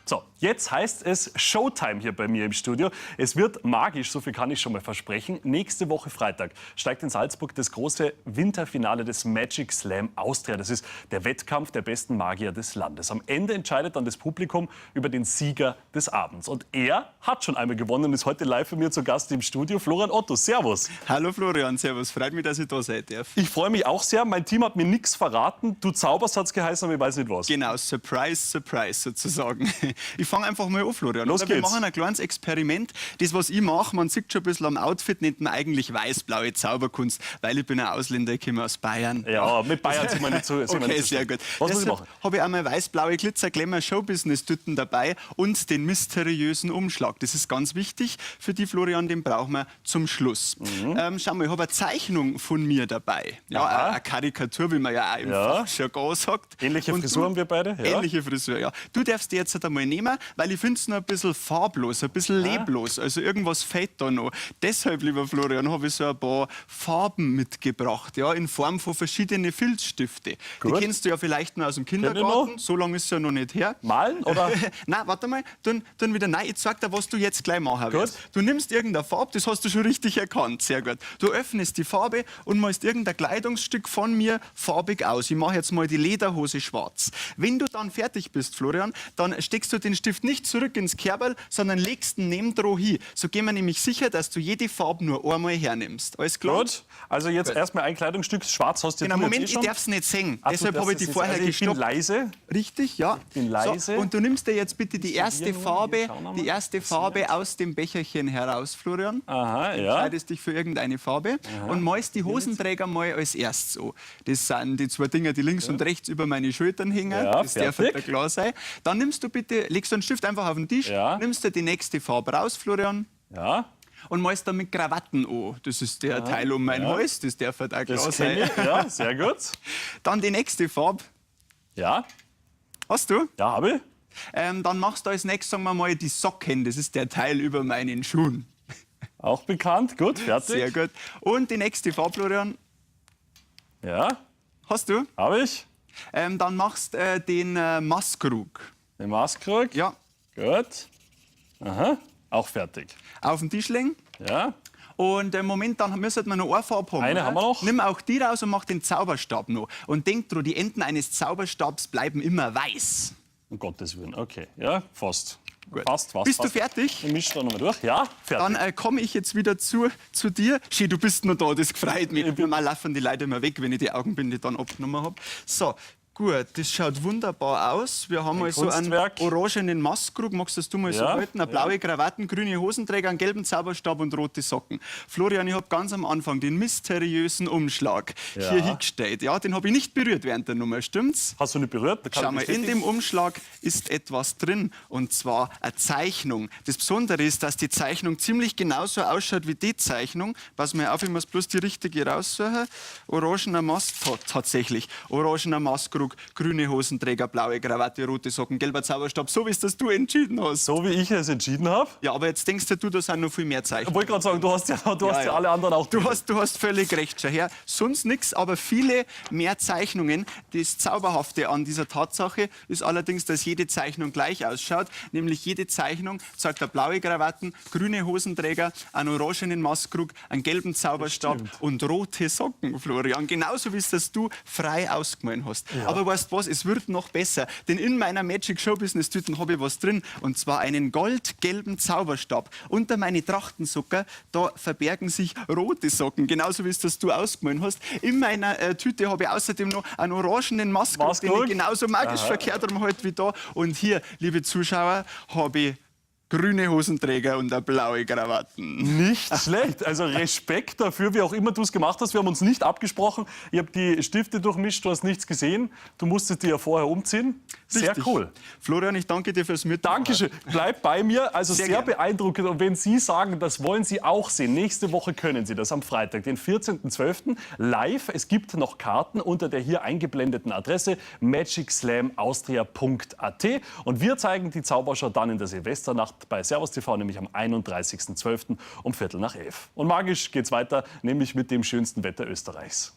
So, jetzt heißt es Showtime hier bei mir im Studio. Es wird magisch, so viel kann ich schon mal versprechen. Nächste Woche Freitag steigt in Salzburg das große Winterfinale des Magic Slam Austria. Das ist der Wettkampf der besten Magier des Landes. Am Ende entscheidet dann das Publikum über den Sieger des Abends. Und er hat schon einmal gewonnen und ist heute live bei mir zu Gast im Studio. Florian Otto, servus. Hallo Florian, servus. Freut mich, dass ich da sein darf. Ich freue mich auch sehr. Mein Team hat mir nichts verraten. Du zauberst, hat's geheißen, aber ich weiß nicht was. Genau, Surprise, Surprise sozusagen. Ich fange einfach mal an, Florian. Los Oder? Wir geht's. machen ein kleines Experiment. Das, was ich mache, man sieht schon ein bisschen am Outfit, nennt man eigentlich weiß-blaue Zauberkunst, weil ich bin ein Ausländer, ich komme aus Bayern. Ja, mit Bayern sind wir nicht so. Sind wir Okay, nicht so sehr schlecht. gut. Was muss ich Deshalb machen? habe ich einmal weiß-blaue Glitzer, Glamour Showbusiness-Tüten dabei und den mysteriösen Umschlag. Das ist ganz wichtig für die, Florian, den brauchen wir zum Schluss. Schau mal, ich habe eine Zeichnung von mir dabei. Ja, Aha. eine Karikatur, wie man ja auch im Ja. Fachjargon sagt. Ähnliche Und Frisur du- haben wir beide, ja. Ähnliche Frisur, ja. Du darfst die jetzt halt einmal nehmen, weil ich finde es noch ein bisschen farblos, ein bisschen leblos. Also irgendwas fehlt da noch. Deshalb, lieber Florian, habe ich so ein paar Farben mitgebracht, ja, in Form von verschiedenen Filzstifte. Gut. Die kennst du ja vielleicht noch aus dem ich noch. Kindergarten. So lange ist es ja noch nicht her. Malen oder? Nein, warte mal, dann wieder. Nein, ich zeig dir, was du jetzt gleich machen Gut. wirst. Du nimmst irgendeine Farbe, das hast du schon richtig erkannt, sehr gut. Du öffnest die Farbe und malst irgendein Kleidungsstück von mir farbig aus. Ich mache jetzt mal die Lederhose schwarz. Wenn du dann fertig bist, Florian, dann steckst du den Stift nicht zurück ins Kerberl, sondern legst ihn nebendran hin. So gehen wir nämlich sicher, dass du jede Farbe nur einmal hernimmst. Alles klar? Gut. Also jetzt erstmal ein Kleidungsstück. Schwarz hast du Genau, du jetzt Moment, eh ich schon. darf es nicht sehen. Ach, du Deshalb darfst habe ich es die nicht vorher sehen. Also ich bin gestoppt. leise. Richtig, ja. Ich bin leise. So, und du nimmst dir jetzt bitte die erste hier nur? Farbe, Hier, schauen wir mal. die erste Farbe aus dem Becherchen heraus, Florian. Aha, ja. Entscheidest dich für irgendeine Farbe und malst die Hosenträger mal als erstes an. Das sind die zwei Dinger, die links und rechts über meine Schultern hängen. Ja, das darf fertig. ja klar sein. Dann nimmst du bitte, legst du einen Stift einfach auf den Tisch, Ja. nimmst dir die nächste Farbe raus, Florian. Ja, Und malst dann mit Krawatten an. Das ist der Teil um meinen Hals, das darf halt auch klar das sein. kenne ich. Ja, sehr gut. Dann die nächste Farbe. Ja, Hast du? ja, habe ich. Dann machst du als nächstes, sagen wir mal, die Socken. Das ist der Teil über meinen Schuhen. Auch bekannt. Gut, fertig. Sehr gut. Und die nächste Farbe, Florian, Ja, hast du? habe ich. Dann machst den Maskrug. Den Maßkrug. Ja, Gut. Aha, auch fertig. auf den Tisch legen. Ja, Und im Moment, dann müssen wir noch eine Farbe haben. Eine oder? haben wir noch. Nimm auch die raus und mach den Zauberstab noch. Und denk dran, die Enden eines Zauberstabs bleiben immer weiß. um Gottes Willen. Okay, ja, fast. Gut. Fast, fast. Bist du fast. fertig? Ich mische da nochmal durch. Ja, fertig. Dann komme ich jetzt wieder zu dir. Schön, du bist noch da, das freut mich. Normal laufen die Leute immer weg, wenn ich die Augenbinde dann abgenommen habe. So, gut, das schaut wunderbar aus. Wir haben also einen Kunstwerk. orangenen Maskrug, magst das du mal so Ja, halten? Eine blaue Krawatten, grüne Hosenträger, einen gelben Zauberstab und rote Socken. Florian, ich habe ganz am Anfang den mysteriösen Umschlag Ja. hier hingestellt. Ja, den habe ich nicht berührt während der Nummer, stimmt's? Hast du nicht berührt? Da kann Schau ich mal, in bestätigen. dem Umschlag ist etwas drin, und zwar eine Zeichnung. Das Besondere ist, dass die Zeichnung ziemlich genauso ausschaut wie die Zeichnung. Pass mal auf, ich muss bloß die richtige raussuchen. Orangener Mast, tatsächlich. Orangener Maskrug, grüne Hosenträger, blaue Krawatte, rote Socken, gelber Zauberstab, so wie es das du entschieden hast. So wie ich es entschieden habe. Ja, aber jetzt denkst du, da sind noch viel mehr Ich Zeichnungen. wollte gerade sagen, du hast ja, du hast ja, alle anderen auch. Du hast völlig recht, schau her. Sonst nichts, aber viele mehr Zeichnungen. Das Zauberhafte an dieser Tatsache ist allerdings, dass jede Zeichnung gleich ausschaut. Nämlich jede Zeichnung zeigt eine blaue Krawatten, grüne Hosenträger, einen orangenen Maskrug, einen gelben Zauberstab und rote Socken, Florian. Genauso wie es das du frei ausgemalt hast. Aber weißt was, es wird noch besser. Denn in meiner Magic Show Business Tüten habe ich was drin. Und zwar einen goldgelben Zauberstab. Unter meine Trachtensocker, da verbergen sich rote Socken. Genauso wie es das du ausgemalt hast. In meiner Tüte habe ich außerdem noch einen orangenen Maskrug, den Maskrug? ich genauso magisch verkehrt rum halt wie da. Und hier, liebe Zuschauer, habe ich grüne Hosenträger und eine blaue Krawatten. Nicht schlecht. Also Respekt dafür, wie auch immer du es gemacht hast. Wir haben uns nicht abgesprochen. Ich habe die Stifte durchmischt, du hast nichts gesehen. Du musstest die ja vorher umziehen. Sehr Richtig. cool. Florian, ich danke dir fürs Mitmachen. Dankeschön. Bleib bei mir. Also sehr, Sehr gern. beeindruckend. Und wenn Sie sagen, das wollen Sie auch sehen, nächste Woche können Sie das am Freitag, den 14.12. live. Es gibt noch Karten unter der hier eingeblendeten Adresse magicslamAustria.at. Und wir zeigen die Zaubershow dann in der Silvesternacht bei Servus TV, nämlich am 31.12. um 11:15. Und magisch geht's weiter, nämlich mit dem schönsten Wetter Österreichs.